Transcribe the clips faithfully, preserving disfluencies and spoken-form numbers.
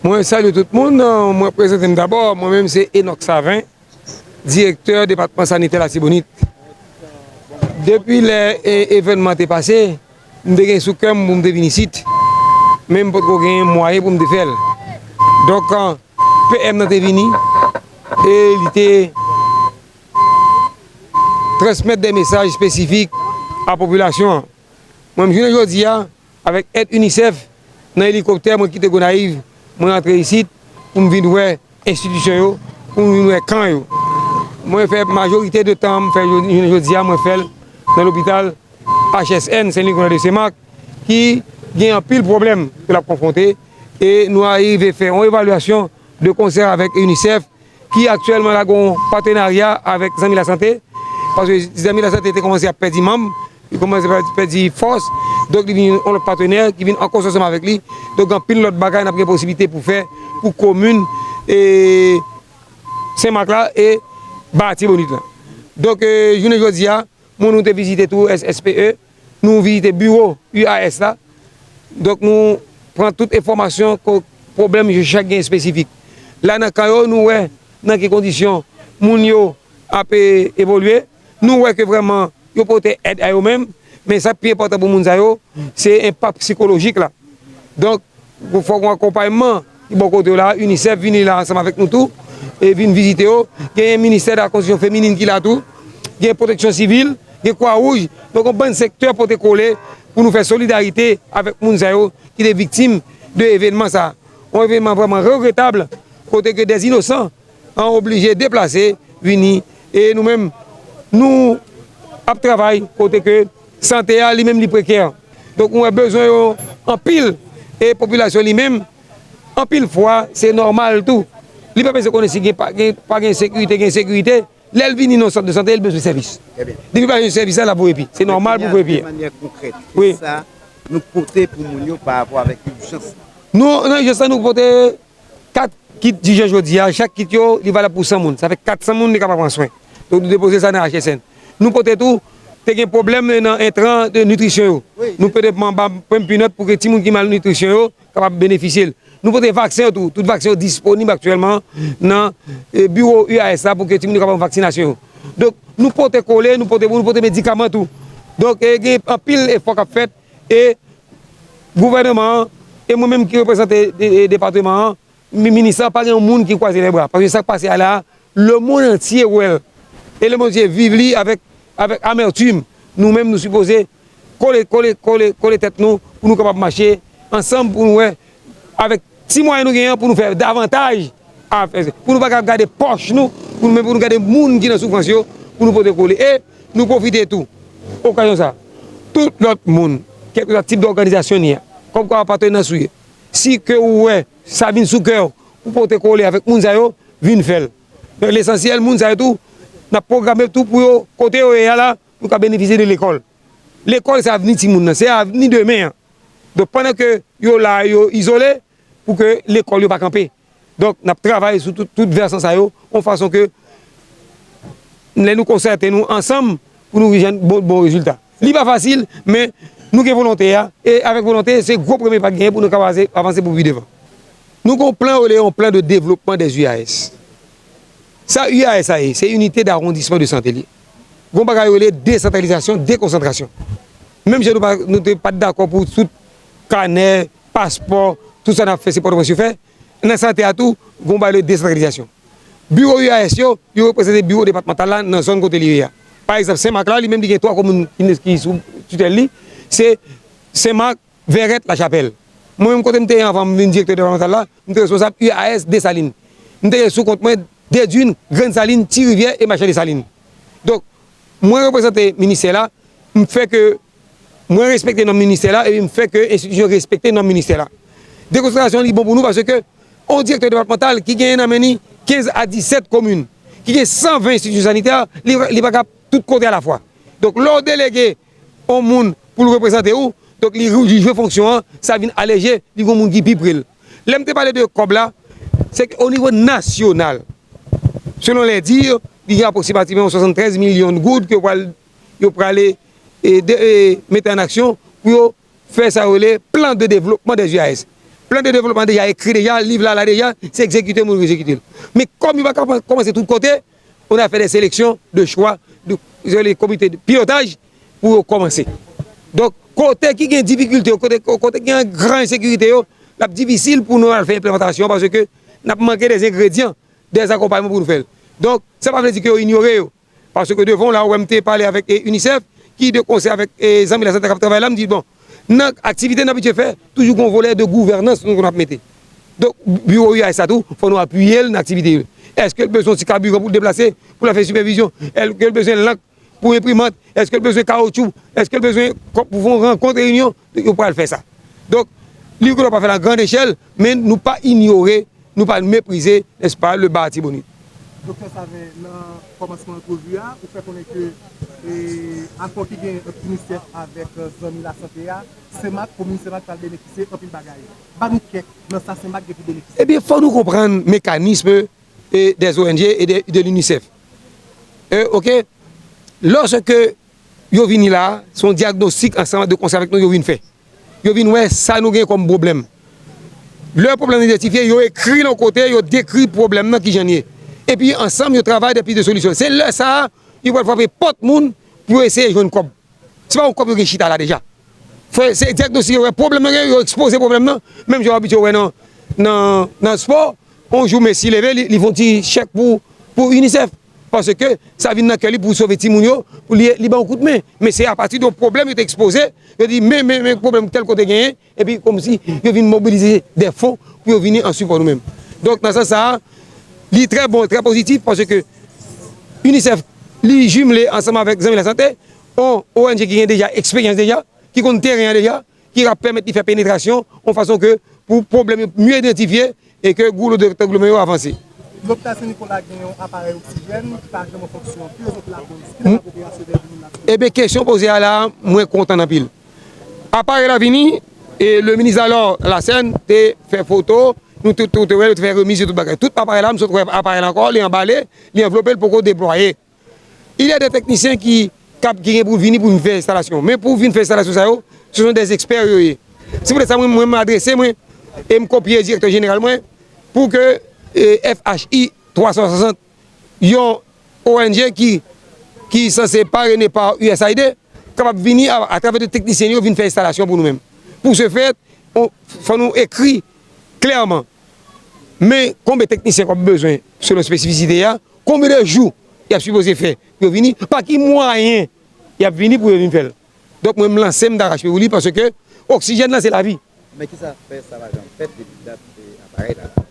Mwen salye tout moun, mwen prezante m dabò, mwen menm se Enock Savin, direktè depatman sanitè Latibonit. Depi lè e, evènman te pase, m te gen sou kè m pou m te vin isit, men m potko gen mwayen pou m te fè l. Donk, P M nan te vini e li te transmèt de mesaj espesifik a popilasyon an. Mwen, m jounen jodi a, avèk èd UNICEF, nan elikoptè, mwen kite Gonayiv, mwen rantre isit pou m vin wè enstitisyon yo, pou m vin wè kan yo. Mwen fè majorite de tan m fè jo-, jounen jodi a, mwen fè l nan lopital H S N Sen Nicolas de Saint Marc, ki gen anpil pwoblèm ke l ap konfwonte, e nou arive fè yon evalyasyon de konsè avèk UNICEF, ki aktyèlman la gen yon patenarya avèk Zanmi Lasante, paske Zanmi Lasante te kòmanse ap pèdi manm, li kòmanse ap pèdi fòs, donk li vin yon lòt patenè ki vin an konsosyasyon avèk li. Donk gen anpil lòt bagay n ap gen posiblite pou fè pou komin e Senmak la e Ba Latibonit la. Donk, e, jounen jodi a, moun nou te vizite tou S S P E, nou vizite biwo U A S la. Donk nou pran tout enfòmasyon, ko-, pwoblèm yo chak gen espesifik. La nan kan yo, nou wè nan ki kondisyon moun yo ap, e, evolye. Nou wè ke vrèman yo pote èd a yo menm, men sa k pi enpòtan pou moun sa yo, se enpak sikolojik la. Donk, fòk yon akonpayman ki bò kote yo la, UNICEF vini la ansanm avèk nou tou, e vin vizite yo. Gen ministè de la kondisyon feminin ki la tou, gen pwoteksyon sivil, gen Kwa Wouj. Donk, yon bann sektè pote kole pou nou fè solidarite avèk moun sa yo ki te viktim de evènman sa. Yon evènman vrèman regretab, kote ke dè inosan an oblije deplase, vini. E nou menm, nou ap travay kote ke sante a, li menm, li prekè. Donk, nou wè bezwen yo anpil, e popilasyon li menm, anpil fwa, se nòmal tou. Li pa bezwen konnen si gen pa, gen, pa gen sekirite, gen sekirite. Lè l vini nan sant de sante, l bezwen sèvis. Depi pa gen sèvis la, l ap voye pye. Se nòmal pou voye pye. De manyè konkrèt, kisa nou pote pou moun yo pa rapò avèk ijans la? Nou, nan ijans la, nou pote kat kit dijans jodi a. Chak kit yo, li valab pou san moun. Sa fè kat san moun li kapab pran swen. Donk, nou depoze sa nan H S N. Nou pote tou, te gen pwoblèm nan entran de nitrisyon yo. Nou pote anba prèm pinòt pou ke timoun ki malnitrisyon yo kapab benefisye l. Nou pote vaksen yo tou. Tout vaksen yo disponib aktyèlman nan, e, biwo U A S la pou ke timoun yo kapab vaksinasyon yo. Donk, nou pote kole, nou pote, nou pote medikaman tou. Donk, e, gen anpil efò k ap fèt e gouvènman an, e mwen menm ki reprezante, e, e, depatman an, mi-, minis la, pa gen yon moun ki kwaze lè bra. Paske sa k pase a la, lemonn antye wè l. E lemonn antye viv li avèk, avèk amètim. Nou menm, nou sipoze kole, kole, kole, kole tèt nou pou nou kapab mache ansanm, pou nou wè, avèk ti mwayen nou genyen an, pou nou fè davantaj a fè, pou nou pa ka gade pòch nou, pou nou, men pou nou gade moun ki nan soufrans yo, pou nou pote kole. E nou pwofite tou, okazyon sa, tout lòt moun, kèlkeswa tip dòganizasyon ni a, kòmkwa apatnans ou ye, si ke ou wè sa vin sou kè w pou pote kole avèk moun sa yo, vin fè l. Donk, lesansyèl, moun sa yo tou, n ap pwograme tou pou yo, kote yo ye a la, pou yo ka benefisye de lekòl. Lekòl, se avni timoun nan, se avni demen an. Donk, pandan ke yo la, yo izole, pou ke lekòl yo pa kanpe. Donk, n ap travay sou tout, tout vèsan sa yo, yon fason ke lè nou konsète nou ansanm pou nou jwenn bon, bon rezilta. Li pa fasil, men nou gen volonte a, e avèk volonte, se gwo premye pa k genyen pou nou kapab avanse pou pi devan. Nou gen yon plan, yo rele yon plan de développement des U A S. Sa U A S a ye, se Unité d'Arrondissement de Santé li ye. Gen yon bagay yo rele desantralizasyon, dekonsantrasyon. Menm jan nou pa, nou te pa t dakò pou tout kanè, paspò, tout sa n ap fè, se Pòtoprens yo fè, nan sante a tou, gen yon bagay yo rele desantralizasyon. Biwo U A S yo, yo reprezante biwo depatmantal la nan zòn kote li ye a. Pa egzanp, Senmak la, li menm li gen twa komin ki, ki sou titèl li, se Senmak, Vèrèt, Lachapèl. Mwen menm, kote m te ye anvan m vin direktè depatmantal la, m te responsab U A S Desalin. M te gen sou kont mwen Dedwin, Grann Salin, Ti Rivyè e Machan Desalin. Donk, mwen reprezante ministè la, m fè ke mwen respekte nòm ministè la, epi m fè ke enstitisyon yo respekte nòm ministè la. Dekonsantrasyon li bon pou nou paske yon direktè depatmantal ki genyen nan men li kenz a disèt komin, ki gen san ven enstitisyon sanitè, li, li pa ka tout kote alafwa. Donk, lè w delege yon moun pou l reprezante w, donk li, li jwe fonksyon an, sa vin aleje, li gen yon moun ki pi pre l. Lè m te pale de kòb la, se ke o nivo nasyonal, selon les dires, li gen apwoksimativman swasanntrèz milyon goud ke yo pral, yo prale, e, de, e, mete an aksyon pou yo fè sa yo rele plan de développement des U A S. Plan de devlopman deja ekri deja, liv la la deja, se egzekite moun egzekite l. Men kòm yo pa ka kòmanse tout kote, on a fait des sélections de choix, de, de komite de pilotaj pou yo kòmanse. Donk, kote ki gen difikilte yo, kote, kote ki gen gran ensekirite yo, l ap difisil pou nou al fè enplimantasyon paske n ap manke de engredyan, de akonpayman pou nou fè l. Donk, sa pa vle di ke yo inyore yo. Paske devan w la, ou wè m te pale avèk, e, UNICEF, ki de konsè avèk, e, zanmi lasante k ap travay la, m di, bon, nan aktivite n abitye fè, toujou gen yon volè de gouvènans nou konn ap mete. Donk, biwo U A S la tou, fò nou apiye l nan aktivite yo. Èske l bezwen yon ti kabiran pou l deplase, pou l al fè sipèvizyon? Èske l bezwen lank pou enprimant? Èske l bezwen kawotchou? Èske l bezwen kòb pou fè yon rankont, reyinyon? Yo pral fè sa. Donk, li ke nou pa fè l a grand echèl, men nou pa inyore, nou pa meprize, nèspa, le Ba Latibonit. Doktè Savin, nan kòmansman antrevi a, ou fè konnen ke, e, akò ki genyen ant UNICEF avèk, e, zanmi lasante a, Senmak, komin Senmak pral benefisye anpil bagay. Ba nou kèk nan sa Senmak gen pou benefisye. Ebyen, fò nou konprann mekanism, e, des O N G e de, de l'UNICEF. E, oke? Lòske yo vini la, se yon dyagnostik ansanm de konsè avèk nou yo vin fè. Yo vin wè sa nou gen kòm pwoblèm. Lè pwoblèm idantifye, yo ekri l yon kote, yo dekri pwoblèm nan kijan l ye. Epi ansanm, yo travay de pis de solisyon. Se lè sa a, yo pral frape pòt moun pou yo eseye jwenn kòb. Se pa yon kòb yo gen chita la deja. Fè, se dyagnostik yo wè pwoblèm nan gen, yo ekspoze pwoblèm nan. Menm jan w abitye wè nan, nan, nan spò, yon jou Messi leve, li, li fè yon ti chèk pou, pou UNICEF. Paske sa vin nan kè li pou sove timoun yo, pou li, li ba yon kout men. Men se apati de yon pwoblèm yo te ekspoze, yo di, men, men, men pwoblèm tèl kote genyen, epi kòmsi yo vin mobilize de fon pou yo vini an sipò nou menm. Donk, nan sans sa a, li trè bon, trè pozitif, paske UNICEF, li jimle ansanm avèk Zanmi Lasante, yon O N G ki gen deja eksperyans deja, ki konn teren an deja, ki ap pèmèt li fè penetrasyon, yon fason ke pou pwoblèm yo mye idantifye e ke goulo de retanglman yo avanse. Lopitay Sen Nikola gen yon aparèy oksijèn ki pa janm an fonksyon. Ki rezon ki lakoz? Ki nan ka operasyonèl pou moun nan? Ebyen, kesyon poze a la, mwen kontan anpil. Aparèy la vini, e le minis alò Lasèn te fè foto, nou tout, tout, tout, te wè, te fè remiz yo tout bagay. Tout aparèy la, m sot wè aparèy la ankò, li anbale, li anvlope, li poko deplwaye. Il y a des techniciens ki, k ap, ki gen pou vini pou vin fè enstalasyon. Men pou vin fè enstalasyon sa yo, ce sont des experts yo ye. Se poutèt sa mwen, mwen, m adrese mwen, e m kopye direktè jeneral mwen, pou ke, e, F H I twa san swasant, yon O N G ki, ki sanse parene pa U S A I D, kapab vini a, atravè de teknisyen yo vin fè enstalasyon pou nou menm. Pou se fè, on, fò nou ekri klèman, men konbyen teknisyen k ap bezwen selon espesifisite a, konbyen de jou y ap sipoze fè pou yo vini, pa ki mwayen y ap vini pou yo vin fè l. Donk, mwen, m lanse m darache pou li, paske oksijèn nan se lavi. Men kisa fè sa pa janm fèt depi dat, e, aparèy la la?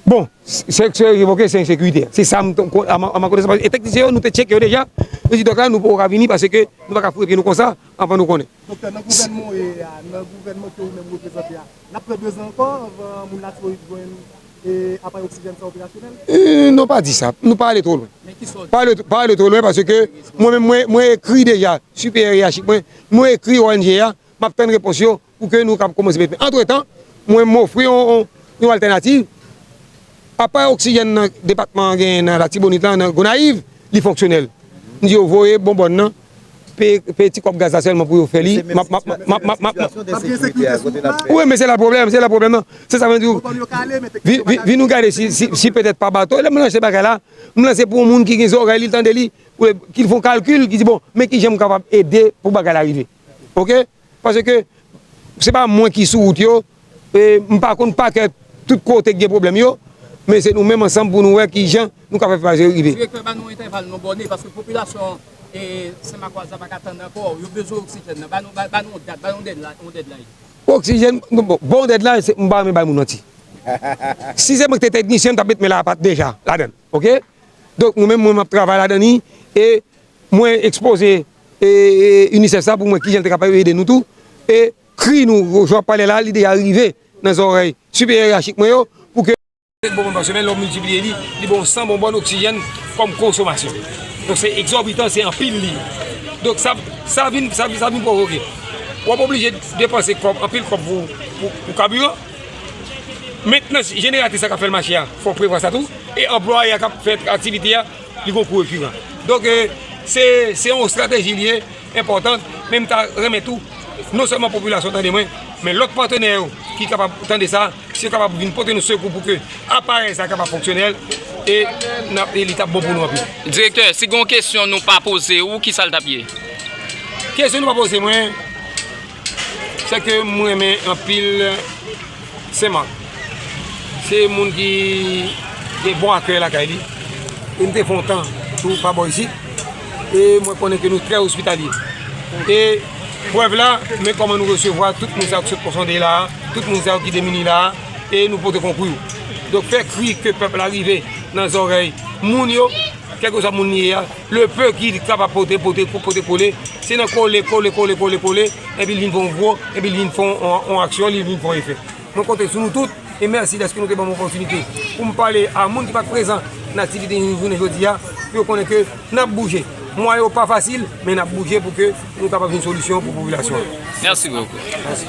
Bon, se, se revoke, se ensekirite. Se sa m, a ma, a ma konesans. E teknisyen yo, nou te tcheke yo deja. Yo di, dòk la, nou poko ka vini paske nou pa ka foure pye nou konsa anvan nou konnen. Doktè, nan gouvènman w ye a, nan gouvènman ke ou menm reprezante a, n ap pran de zan ankò anvan moun Latibonit jwenn, e, aparèy oksijèn sa operasyonèl? E, non, pa di sa. Nou pa ale twò lwen. Men ki sòt? Pa ale, pa ale twò lwen paske mwen menm, mwen, mwen ekri deja, siperyè yeyachik mwen, mwen ekri O N G a, m ap tann repons yo pou ke nou kab kòmanse mete. Antretan, mwen, m ofri yon, yon, yon altènativ. Apa oksijèn nan depatman an genyen nan Latibonit la, nan Gonayiv, li fonksyonèl. M di yo voye bonbòn nan, peye, peye ti kòb gaz la sèlman pou yo fè li. M ap, m ap, m ap, m ap, m ap, m ap. Wi, men se la pwoblèm, se la pwoblèm nan. Se sa mwen di w. Vin, vin, vin nou gade si, si, si petèt pa bato. Lè m lanse bagay la, m lanse pou yon moun ki gen zòrèy li, l tande li, ki fè yon kalkil, ki di, bon, men kijan m kapab ede pou bagay la rive. Oke? Paske se pa mwen ki sou wout yo, e m pa konn pa kè tout kote ki gen pwoblèm yo, men se nou menm ansanm pou nou wè kijan nou ka fè bagay yo rive. Direktè, ba nou entèval nou abòne, paske popilasyon, e, Senmakwa a pa ka tann ankò, yo bezwen oksijèn nan. Ba nou, ba, ba nou yon dat, ba nou yon deadline, yon deadline. Oksijèn, bon, bon, bon, deadline, se, m pa renmen bay moun manti. Si se mwen ki te teknisyen, m t ap met men lapat deja ladan l, oke? Donk, mwen menm, mwen, m ap travay ladan li, e mwen ekspoze, e, e, UNICEF sa pou mwen kijan l te kapab ede nou tou. E kri nou, jan w ap pale la, li deja rive nan zòrèy siperyè yeyachik mwen yo, pou ke bonbòn pa semèn, lè w miltipliye li, li ba w san bonbòn oksijèn kòm konsomasyon. Donk, se egzòbitan, se anpil li ye. Donk, sa, sa vin, sa, sa vin pwovoke. W ap oblije depanse kòb, anpil kòb pou, pou, pou kabiran. Mentnan, jeneratris la k ap fè l mache a, fò w prevwa sa tou. E anplwaye a k ap fè aktivite a, li gon kou rekiran. Donk, e, se, se yon estrateji li ye, enpòtan, men m ta renmen tou, non sèlman popilasyon tande mwen, Men lòt patnè yo ki kapab tande sa, si yo kapab vin pote nou sekou pou ke aparèy sa kapab fonksyonèl, e, n ap, e li t ap bon pou nou anpil. Direktè, si gen yon kesyon nou pa poze ou, ki sa l t ap ye? Kesyon nou pa poze mwen, se ke mwen renmen anpil Senmak. Se moun ki gen bon akèy lakay li. E m te fè yon tan tou pa bò isit. E mwen konnen ke nou trè ospitalye. E prèv la, men kòman nou resevwa tout moun sa yo ki sot Pòsonde la a, tout moun sa yo ki demini la a, e nou pote konkou yo. Donk, fè kri ke pèp la rive nan zòrèy moun yo, kèlkeswa moun li ye a, le peu ki kapab pote, pote, pote kole, se nan kole, kole, kole, kole, kole, epi l vin fè yon gwo, epi l vin fè yon, yon aksyon, li vin fè yon efè. Mwen konte sou nou tout, e mèsi dèske nou te ban m opòtinite pou m pale a moun ki pa t prezan nan aktivite nou jounen jodi a, pou yo konnen ke n ap bouje. Mwayen yo pa fasil, men n ap bouje pou ke nou kapab jwenn solisyon pou popilasyon an. Mèsi bokou.